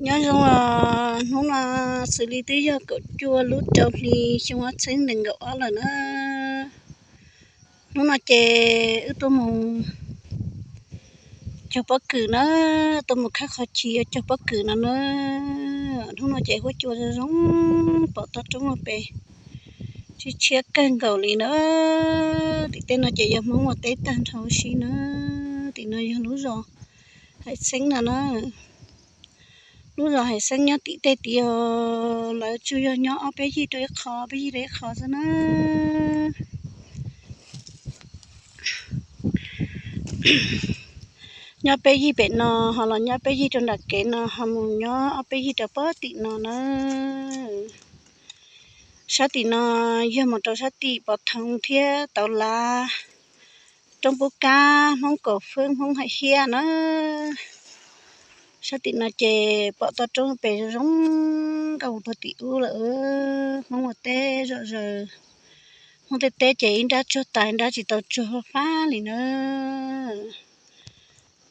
Nyob zoo os, hnub no xws li twb yog kaum cuaj lub rau hli xyoo ob txhiab nees nkaum ob lawm na. Hnub no ces wb tuaj mus cog pob kws na, tuaj mus khawb qhov chiv cog pob kws no na. Hnub no ces huab cua zoo zoo, pom toj roob ua pem tshiab tshiab kawg nkaus li na. Tim tej no ces yog Hmoob ua teb tag nrho huv si na. Tim no yog lub zos Hais Xeeb no na. Lub zos Hais Xeeb nyob tim tej tid os, lawv tsuas yog nyob ob peb yig rau ib qho, ob peb yig rau ib qho xwb na. Nyob peb yig pem no, ho los nyob peb yig rau nram kev no, ho mus nyob ob peb yig rau pem tim no na. Sab tim no yog mus rau sab tim Pov Thoov thiab Tauv Lav, roob Pub Kab, Hmoob Kaum Fwb, Hmoob Hais Hiab na. Sab tim no ces pom toj roob pem zoo zoo nkauj puag tim ub lawm. Hmoob ua teb zom zaws, Hmoob tej teb ces ib nrab tsuag tas ib nrab tsis tau tsuag fab li na.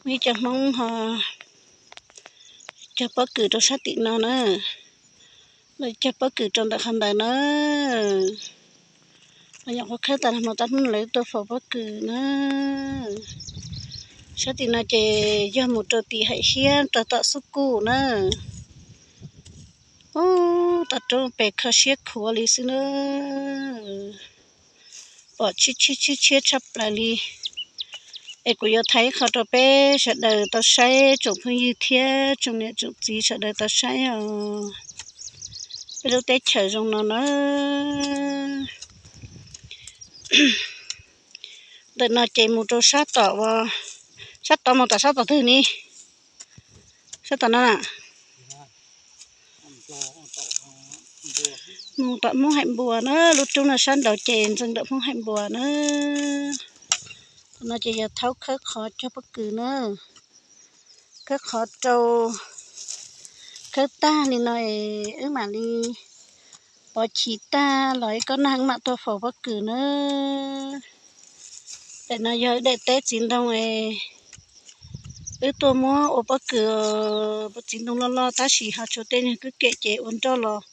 Muaj ib co Hmoob ho cog pob kws rau sab tim no na, lawv cog pob kws rau ntawm qhov ntawd na. Lawv nyuam qhuav khawb tas hmo tag hnub lawv tuaj faus pob kws na. Sab tim no ces yog mus rau tim Hais Hiab rau tom Xub Kuj na. Ub, toj roob pem kho siab khuav li xwb na. Pom tshiab tshiab tshiab tshiab tshaj plaws li. Es kuv yuav thaij ib qho rau peb sawv daws tau saib, tsoom phooj ywg thiab tsoom niam tsoom txiv sawv daws tau saib os. Peb lub teb chaws zoo no na. Ntawm no ces mus rau sab tom, sab tod mus tom sab tom twg ni? Sab tom no na. Mus tom Hmoob Haim Npua na, lub roob no sab nraud ces ntxeev ntawm Hmoob Haim Npua na. Tom no ces yog thaub khawb qhov cog pob kws na. Khawb qhov rau, khawb tag li no es wb mam li pov chiv tag los ib kob nag wb mam tuaj faus pob kws na. Daim no yog wb daim teb txiv ntoo es wb tuaj muab ua pob kws, txiv ntoo loj loj tab sis ho tshuav tej niag kwj kem ces ua nroj los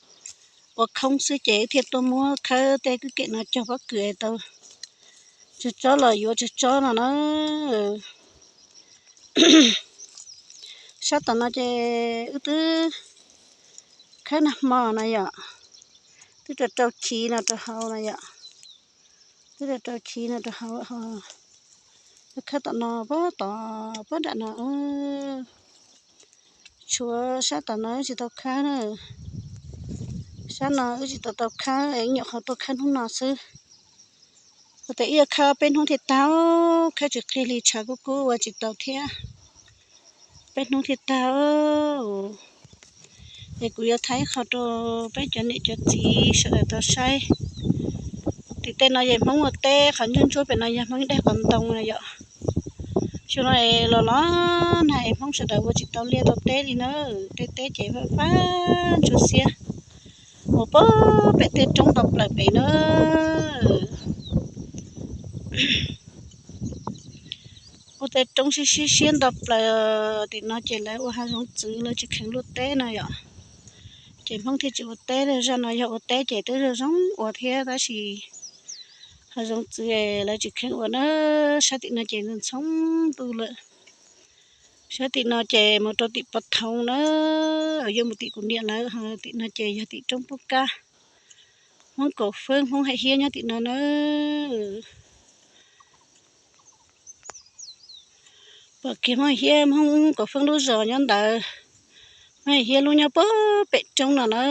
ua khoob xwb ces wb thiaj tuaj muab khawb tej kwj kem no cog pob kws es tau tsawg tsob los yuav tsawg tsob no na. Sab tom no ces wb twb khawb nag hmo no yom, twb rau rau chiv no rau hauv no yom, twb rau rau chiv no rau hauv lawm ho. Wb khawb tom no, pab tom pab nram no. Tshuav sab tom no wb tsis tau khawb na. Sab no wb tsis tau tau khawb, wb nyuam qhuav tuaj khawb hnub no xwb. Ua tes ib khawb peb hnub thiaj tag, khawb tsis qig li, tshav kub kub ua tsis tau thiab. Peb hnub thiaj tag. Es kuv yuav thaij qhov rau peb cov niam cov txiv sawv daws tau saib. Tim tej no yog Hmoob ua teb, qhov ntsuab ntsuab pem no yog Hmoob daig qhov ntoo no yom. Xyoo no es los los nag es Hmoob sawv daws ua tsis tau liaj tau teb li na, tej teb ces fab fab ntsuab xiab. Ua pem tej roob ntau plaws pem na. Ua tej roob siab siab siab ntau plaws. Tim no ces lawv ua hav zoov txwv, lawv tsis kheev luaj teb no yom. Ces Hmoob thiaj tsis ua teb, zaj no yog ua teb ces twb zoo zoo ua thiab tab sis hav zoov txwv lawv tsis kheev ua na. Sab tim no ces ntxhoo ntuj lawm. Sab tim no ces mus rau tim Pov Thoov na, yuav mus tim kuv niam lawv, ho tim no ces yog tim roob Pub Kab. Hmoob Kaum Fwb, Hmoob Hais Hiab nyob tim no na. Pom kiag Hmoob Hais Hiab, Hmoob Kaum Fwb lub zos nyob ntawd, Hmoob Hais Hiab lub nyob pem roob no na.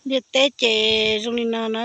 Liaj teb ces zoo li no na.